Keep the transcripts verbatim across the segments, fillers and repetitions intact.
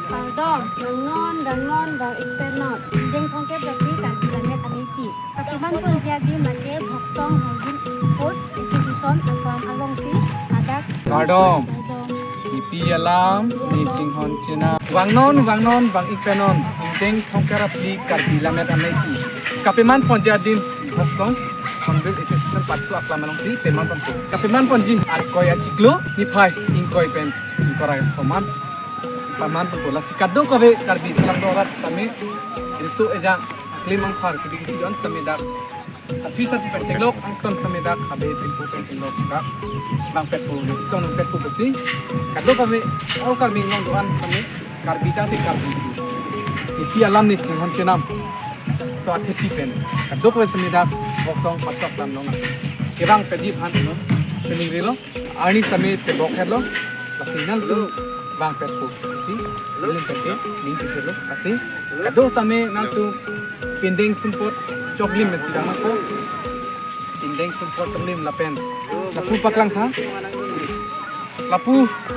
Kardom, vangnon, vangnon, vang-ik pen non. Ingdeng thomkep ra phli Karbi Lammet Ameipi. Kapeman ponji adim lake Voksong Hornbill Sport Association akam alongsi ladak. Kardom. Kardom. Nepi alam, ne chinghon chenam. Vangnon, vangnon, vang-ik pen non. Ingdeng thomkep ra phli Karbi Lammet Ameipi. Kapeman ponji adim Voksong Hornbill Association pathu akam alongsi peman ponpo. Kapeman ponji Arkoi achiklo niphai ingkoi pen ingkoi ra kethom an peman ponpo. Lasi kadokave Karbi alam do arat sitame riso ejang aklim angphar kebi kiti jon sitame dak aphi sarpi pen chenglok, angton sitame dak abe tempo pen chenglok, dak vangpetpo, ne chetong nangpetpo pusi. Kadokave, all Karbi Anglong do-an sitame Karbi tangte Karbi, nepi alam ne chinghon chenam. So athepi pen kadokave sitame dak Voksong pathu akam along kevangpetji aphan non chiningri lo. Arni sitame tebok het lo. Lasi nangtum vangpetpo pusi ling pen ke ning kithelo. Lasi kado sitame nangtum pindeng sumpot choklim mesi dang nangpo. Pindeng sumpot choklim lapen lapu paklangtha. Lapu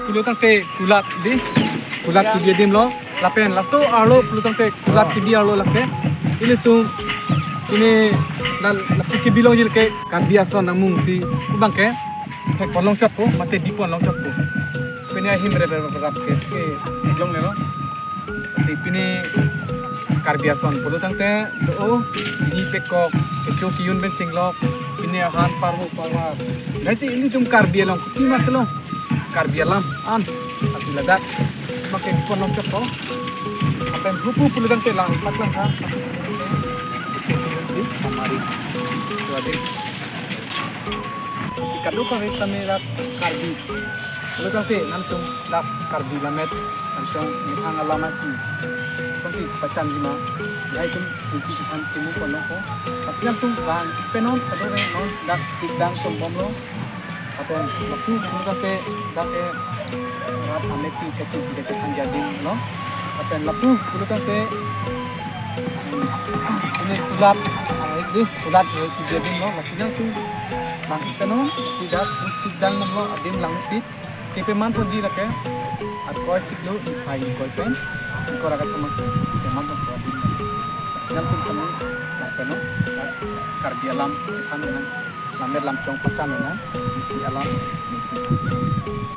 pulo tangte kulat di, kulat kebi adim lo. Lapen laso arlo pulo tangte kulat kebi arlo lake. Ilitum pini dan lapu kebi longji lake Karbi ason amung si pu abang ke thekpon longchotpo, mate bipon longchotpo. Pini ahim rep rep rap ke, ke longle lo. Si pini Karbi ason pulo tangte do, pini pekok, kecho kiyun pen chenglok, pini ahan parvo parvar. Lasi ilitum Karbi along kuti ma kelo. Karbi alam an, lasi ladak. Make bipon longchotpo. Lapen hupu pulo tangte lang paklangtha. Amari. Itu ada. Si kadokave sitame dak Karbi. Lalu tangte nangtum dak Karbi Lammet, nangtum methang alam aki. Sonsi pachanji ma, lahai atum chingki chinghan chimu kono ko. Lasi nangtum vang-ik pen non, kadokave non dak sikdang tombom lo. Lapen lapu pulo tangte dak ke rat Ameipi kachingki kachethanji adim lo. Lapen lapu pulo tangte, hmm, ini kulat, ah, ini kulat, eh, kebi adim lo. Lasi nangtum vang-ik pen non, si dak sikdang nom lo adim langpit. Kepeman ponji lake Arkoi achiklo niphai ingkoi pen ingkoi ra kethom ansi kepeman ponpo adim. Lasi nangtum sitame vang-ik pen non, dak Karbi alam chethan nang, lammet lamchong pachan nang, nepi alam, ne chinghon chenam.